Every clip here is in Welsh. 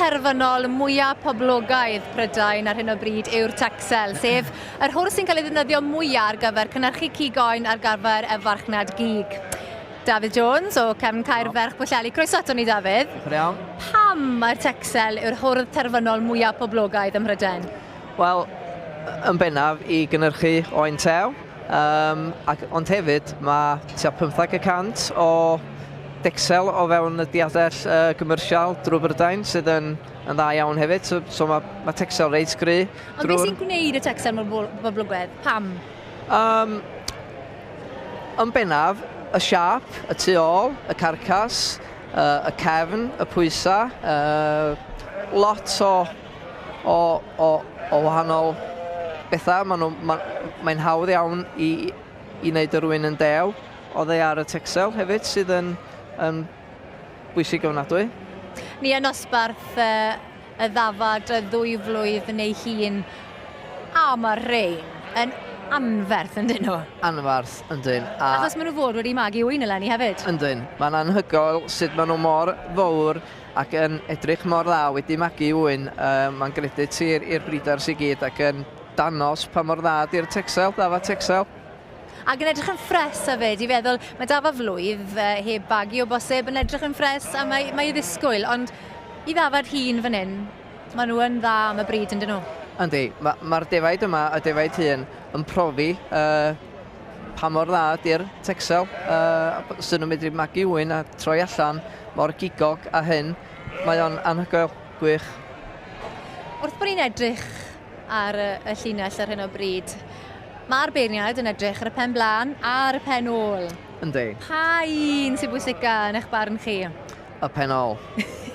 terfynol mwyaf poblogaidd Prydain ar hyn o bryd yw'r Texel, sef yr hwrdd sy'n cael ei ddefnyddio mwyaf ar gyfer cynhyrchu cig oen ar gyfer y farchnad gig. Dafydd Jones o Cefn Caer Ferch Pwllheli. Croeso ato ni, Dafydd. Diolch yn iawn. Pam mae'r Texel yw'r hwrdd terfynol mwyaf poblogaidd ym Mhrydain? Wel, yn bennaf i gynhyrchu oen tew, um, ac, ond hefyd mae tua 15 y cant o Dexel o fewn y diadell uh, gymyrsial drwy Brydain sydd yn, yn dda iawn hefyd, so, so mae, mae Texel reit gry. Ond beth sy'n gwneud y Texel mor boblogaidd? Pam? Um, yn bennaf, y siâp, y tu ôl, y carcas, uh, y cefn, y pwysau, uh, lot o o, o, o wahanol bethau. Maen nhw, ma, mae'n hawdd iawn i, i wneud y rwy'n yn dew oddi ar y Texel hefyd, sydd yn, yn bwysig ofnadwy. Ni yn nosbarth uh, y ddafad y ddwy flwydd neu hun, a mae'r rhain yn anferth yn dyn nhw. Anferth, yndyn. A Achos maen nhw fod wedi magu ŵyn eleni hefyd. Yndyn. Mae'n anhygoel sut maen nhw mor fawr ac yn edrych mor dda wedi magu ŵyn. Uh, mae'n gredit i'r i'r breeders i gyd ac yn danos pa mor dda di'r Texel, dafad Texel. Ac yn edrych yn ffres hefyd, i feddwl, mae dafad flwydd uh, heb bagu o bosib yn edrych yn ffres a mae, mae i ddisgwyl, ond i ddafad hun fan hyn, maen nhw yn dda am y bryd yn dyn nhw. Yndi, mae'r ma defaid yma, y defaid hyn, yn profi uh, pa mor dda ydy'r Texel, uh, sy'n nhw'n medru magu ŵyn a troi allan mor gigog a hyn, mae o'n anhygoel, gwych. Wrth bod ni'n edrych ar y, y llinell ar hyn o bryd, mae'r beirniaid yn edrych ar y pen blaen a'r pen ôl. Yndi. Pa un sy'n bwysica yn eich barn chi? Y pen ôl.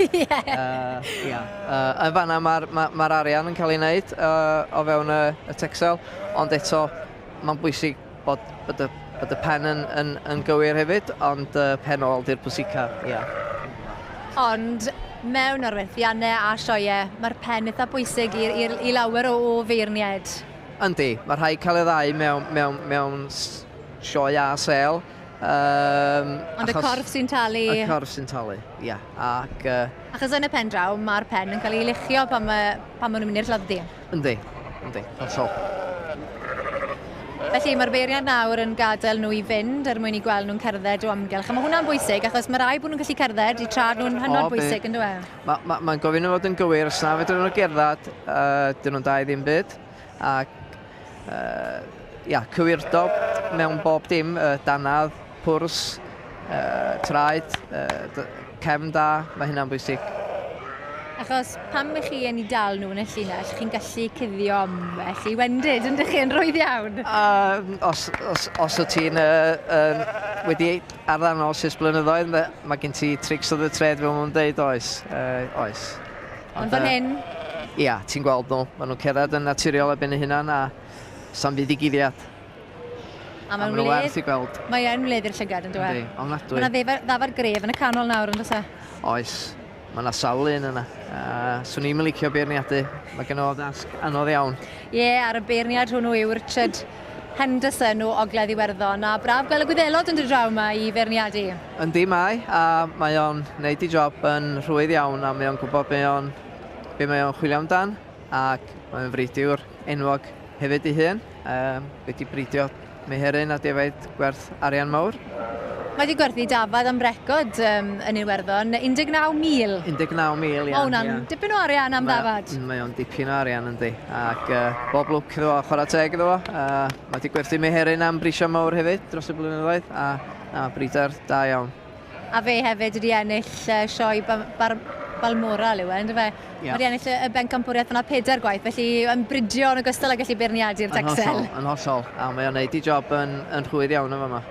Ie. Uh, ia. Uh, yn fanna mae'r ma, ma arian yn cael ei wneud uh, o fewn y, y Texel, ond eto mae'n bwysig bod, bod, y, bod y pen yn, yn, yn gywir hefyd, ond uh, pen ôl di'r pwysica, ia. Ond mewn arwerthiannau a sioeau, mae'r pen eitha bwysig i, i, i lawer o, o feirniaid. Yndi, mae rhaid cael y ddau mewn, mewn, mewn sioe a sel. Um, Ond y corff sy'n talu... Y corff sy'n talu, ia. Ac, uh, achos yn y pen draw, mae'r pen yn cael ei luchio pan, mae, pan maen nhw'n mynd i'r lladd-dy. Yndi, yndi, hollol. Felly mae'r beiriant nawr yn gadael nhw i fynd er mwyn i gweld nhw'n cerdded o amgylch. A mae hwnna'n bwysig achos mae rai bod nhw'n gallu cerdded i trad nhw'n hynod bwysig yn dweud. Mae'n ma, ma gofyn nhw fod yn gywir, os na fedrwn nhw gerdded, uh, dyn nhw'n da i ddim byd. Ac uh, ia, cywirdod mewn bob dim, uh, danadd, pwrs, uh, traed, uh, cefn da, mae hynna'n bwysig. Achos pan ych chi yn ei dal nhw yn y llinell, chi'n gallu cuddio ambell i wendid, yn chi, yn rhwydd iawn? Uh, os, os, os wyt ti'n uh, uh, wedi arddangos ers blynyddoedd, mae gen ti tricks of the trade fel maen nhw'n deud, oes. Uh, oes. Ond fan hyn? Ia, ti'n gweld nhw. Maen nhw'n cerdded yn naturiol erbyn eu hunan a sa'm byd i guddiad. A mae'n wledd... werth i gweld. Mae yn wledd i'r llygad yn dweud. Yndi, ofnadwy. Mae yna ddafad gref yn y canol nawr yn does e? Oes. Mae yna sawl un yna. Uh, swn i'n licio beirniadu. Mae gen o dasg anodd iawn. Ie, yeah, a'r beirniad hwnnw yw Richard Henderson o Ogledd Iwerddon. A braf gweld y Gwyddelod yn dod draw yma i feirniadu. Yndi mae, a mae o'n neud i job yn rhwydd iawn a mae o'n gwybod be o'n, be mae o'n chwilio amdan ac mae'n freidiwr enwog hefyd ei hun. Um, wedi bridio meheryn a defaid gwerth arian mawr. Mae wedi gwerthu dafad am record um, yn Iwerddon, 19,000. 19,000, ia. Mae hwnna'n yeah. dipyn o arian am mae, ddafad. Mae o'n dipyn o arian yndi. Ac uh, bob lwc iddo fo, chwarae teg iddo fo. Uh, mae wedi gwerthu meheryn am brisiau mawr hefyd dros y blynyddoedd a, a bridar da iawn. A fe hefyd wedi ennill uh, sioe ba Bar Balmoral yw e, ynddo fe? Yeah. Mae wedi ennill y, y bencampwriaeth fyna pedair gwaith, felly yn bridio yn ogystal â gallu beirniadu'r Texel. Yn hollol, yn hollol. A mae o'n neud i job yn, yn rhwydd iawn yn fama.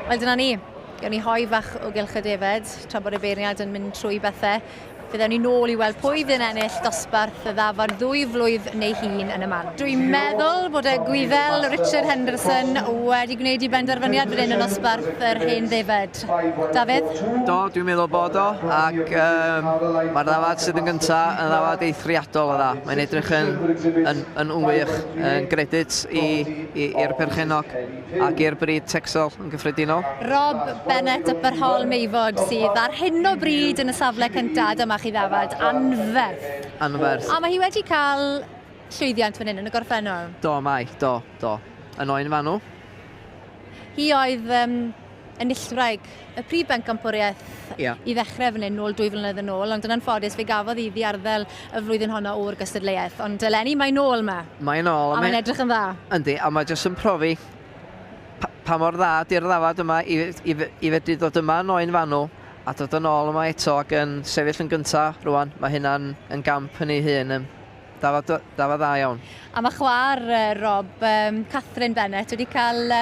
Wel, dyna ni. Gawn ni hoi fach o gylch y defed, tra bod y beirniad yn mynd trwy bethau. Fe ddewn ni nôl i weld pwy fydd yn ennill dosbarth y ddafad ddwy flwydd neu hŷn yn y man. Dwi'n meddwl bod y Gwyddel Richard Henderson wedi gwneud i benderfyniad fan hyn yn nosbarth yr hen ddefed. Dafydd? Do, dwi'n meddwl bod o, ac um, mae'r ddafad sydd yn gyntaf yn ddafad eithriadol o dda. Mae'n edrych yn, yn, yn wych, yn gredit i'r perchennog ac i'r bryd Texel yn gyffredinol. Rob Bennett Upper Hall Meifod sydd ar hyn o bryd yn y safle cyntaf. Dyma Dyma chi ddafad anferth. Anferth. A mae hi wedi cael llwyddiant fan hyn yn y gorffennol. Do, mae, do, do. Yn oen fanw. Hi oedd um, enillwraig y prif bencampwriaeth yeah. i ddechrau fan hyn nôl dwy flynedd yn ôl, ond yn anffodus fe gafodd hi ddiarddel y flwyddyn honno o'r gystadleuaeth. Ond eleni mae'n nôl yma. Mae'n ôl. A mae'n edrych yn dda. Yndi, a mae jyst yn profi pa, pa mor dda di'r ddafad yma i, i, i fedru dod yma yn oen fanw a dod yn ôl yma eto ac yn sefyll yn gyntaf rwan. Mae hynna'n yn gamp yn ei hun. Dafad, dafad dda iawn. A mae chwaer Rob, Catherine Bennett, wedi cael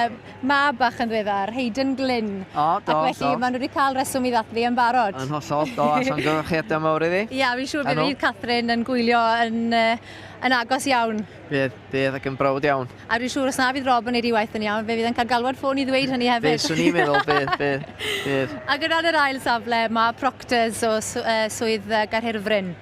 mab bach yn ddiweddar, Hayden Glyn. O, do, Ac felly do. maen nhw wedi cael reswm i ddathlu yn barod. Yn hollol, do, a llongyfarchiadau mawr iddi. Ia, fi'n siŵr bydd Catherine yn gwylio yn, yn agos iawn. Bydd, bydd ac yn browd iawn. A dwi'n siŵr os na fydd Rob yn neud ei waith yn iawn, fe fydd yn cael galwad ffôn i ddweud hynny hefyd. Fe swn i'n meddwl, bydd, bydd, bydd. Ac yn yr ail safle, mae Proctors o swydd Gaerhirfryn.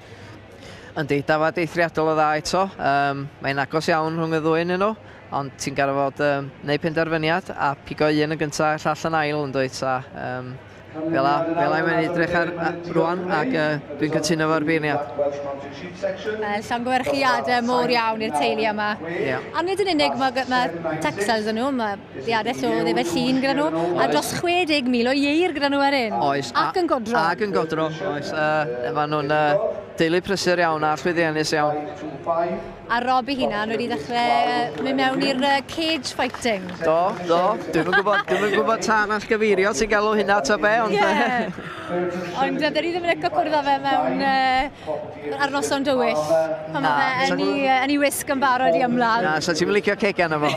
Yndi, dafad eithriadol o dda eto. Um, mae'n agos iawn rhwng y ddwy yn nhw, ond ti'n gorfod um, neud penderfyniad a pigo un yn gyntaf, llall yn ail yn dweud. A, um, fel a, fel a mae'n edrych ar a, rwan ac uh, dwi'n cytuno fo'r beirniad. Wel, llongyfarchiadau mowr iawn i'r teulu yma. Yeah. A nid yn unig mae, mae texels yn nhw, mae diadell o ddefed llun gyda nhw, a dros 60,000 o ieir gyda nhw ar un. Oes. Ac yn godro. Ac yn godro, oes. Uh, maen nhw'n uh, deulu prysur iawn a llwyddiannus iawn. A Rob ei hunan wedi dechrau mynd mewn i'r cage fighting. Do, do. Dwi'm yn gwybod, dwi'm yn gwybod tân allgyfeirio ti'n galw hynna ta be, ond... Yeah. Ond dyn ni ddim yn licio cwrdd â fe mewn uh, ar noson dywyll. Pan mae fe yn ei, yn ei wisg yn barod i ymladd. Na, so ti'n licio cegan efo.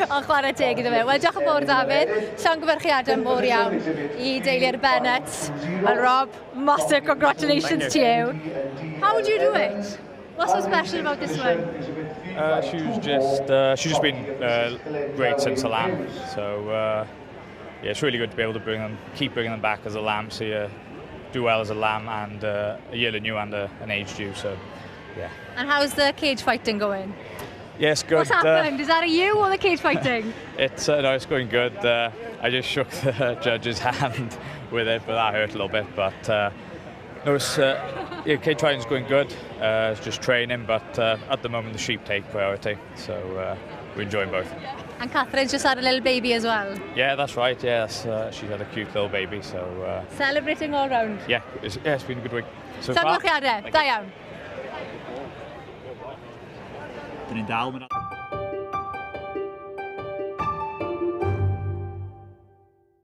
Ond chwarae teg iddo fe. Wel, diolch yn fawr, Dafydd. Llongyfarchiadau mowr iawn i deulu'r Bennett. Well, Rob, massive congratulations to you. How would you do it? What's so special about this one? She was just she's just been great since a lamb. So yeah, it's really good to be able to bring them, keep bringing them back as a lamb. See her do well as a lamb and a yearling ewe and an aged ewe. So yeah. And how's the cage fighting going? Yes, good. What's happened? Is that a you or the cage fighting? It's no, it's going good. I just shook the judge's hand with it, but that hurt a little bit. But no, it's yeah, cage fighting's going good. It's just training, but at the moment the sheep take priority, so we're enjoying both. And Catherine's just had a little baby as well. Yeah, that's right. Yeah, she's had a cute little baby, so Celebrating all round. Yeah, it's been a good week so far. Llongyfarchiadau, da iawn. Dyn ni'n dal mynd.